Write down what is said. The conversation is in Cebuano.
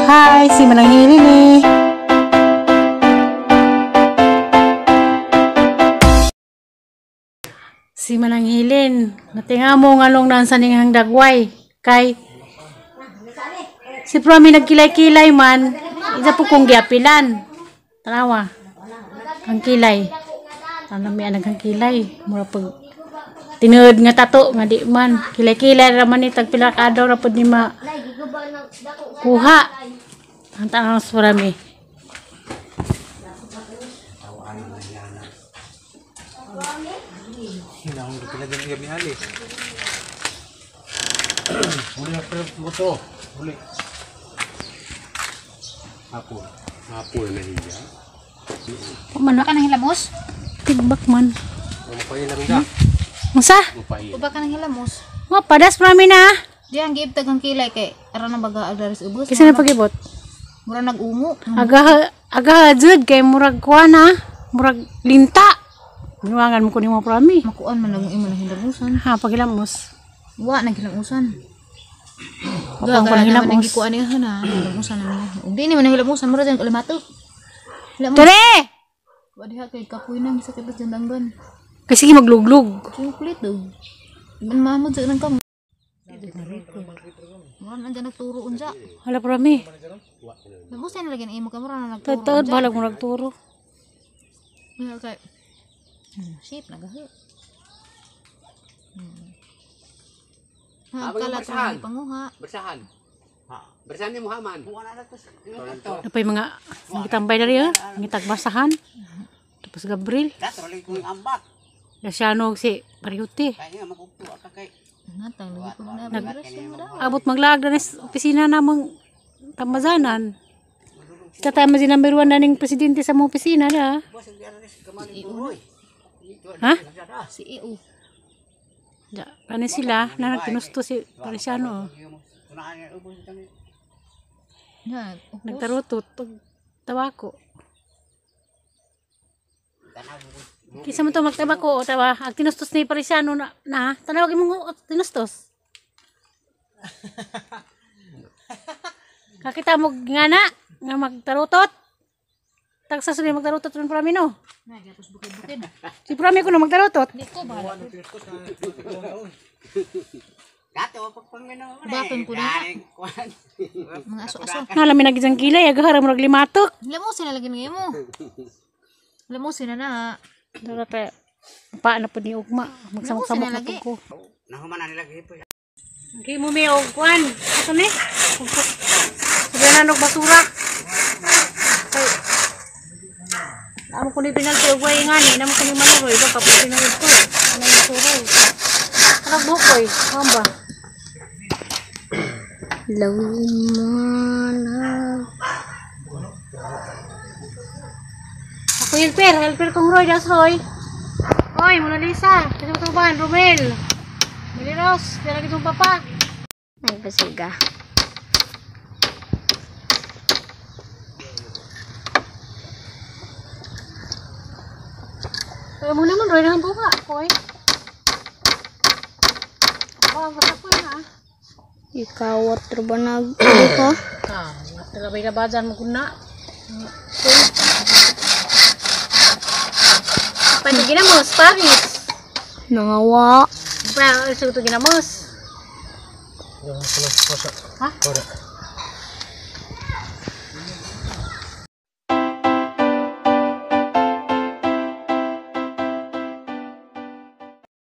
Hi, si Manang Hili ni. Si Manang Hilin, natinga mo nganong naan sa ninghang dagway. Kay, si Promi nagkilay-kilay man, isa po kong giapilan. Tanawa, ang kilay. Tanami ang naghang kilay. Mura pag tinuod nga tato, nga di man. Kilay-kilay raman ni, tagpila ka daw, rapod ni ma kuha. Ang tanang sa Promi. Hinahong pila din gabi ali. Huli na pero buto. Huli. Hapon. Hapon na hiya. Man Ka nang hilamos? Tigbak man. Mupay lang da. Unsa? Mupay. Uba ka nang hilamos? Nga padas prami na. Di ang giibtag ang kilay kay aron na baga agdaris ubos. Kasi na pagibot. Mura nag-ungo. Aga aga jud kay murag kuan ha. Murag linta. Minuangan mo ko nimo prami. Makuan man nag imo nang hilamusan. Ha pagilamos. Wa naghilamusan. Wa pa ko nang hilamos. Gikuan niya na hilamusan na niya. Ug di ni man hilamusan mura jang kalamato. Hilamos. Tere! Wa diha kay kapoy nang sakit sa danggan. Kasi sige magluglug. Chocolate dog. Man mamod sa nang kamo. Mura na dyan nagturo unsa. Hala prami. Hilamusan na lagi ang imo ka mura na nagturo. Taod balag murag turo. Nga kay shape nagahi. Ha, kalat ra panguha. Bersahan. Ha. Bersahan ni Muhammad. Napay mga ngitambay diri ha. Ngitagbasahan. Tapos Gabriel. Lasiano si Pariuti. Natang lagi pag na Abot maglaag na sa opisina namang tamazanan. Si Tata Amazin number 1 na ning presidente sa mga opisina na. Ha? Si EU. Ja, kani sila na nagtinusto si Parisiano. Na, ukos. Nagtarutot og tabako. Kinsa man to magtabako o tawa, ang tinustos ni Parisiano na, na tanawag imong tinustos. Kakita mo nga na nga magtarutot. Tagsa sila magtarutot ron prami no. Na, gyapos bukid-bukid. Si prami ko na magtarutot. Di ko bahala. Baton ko na. Mga aso-aso. Nalami na gid ang kilay agahara murag limatok. Hilamusin na lagi ng imo. Hilamusin na na. Dara ta pa na pud ni ugma magsamok-samok na pud ko. Okay mo mi og kuan. Ato ni? Sabihan og basura. Kay amo ko ni penalty og way ngani, namo ko ni manuroy baka pud pinalty ko. Ano yung suroy? Ano bukoy? Hamba. Ako helper, helper kong Roy, das Roy. Oy, Mona Lisa, kasutuban, Romel. Meliros, pera kitong papa. Ay, basiga. Kaya mo naman, Roy, naman buka. Koy. Oh, basta ko na. Ikawat ba nag ko? Ah, talabay na ba dyan mo kuna? Pwede ginamos, Paris. Nangawa. Pa, ito ginamos. Ha?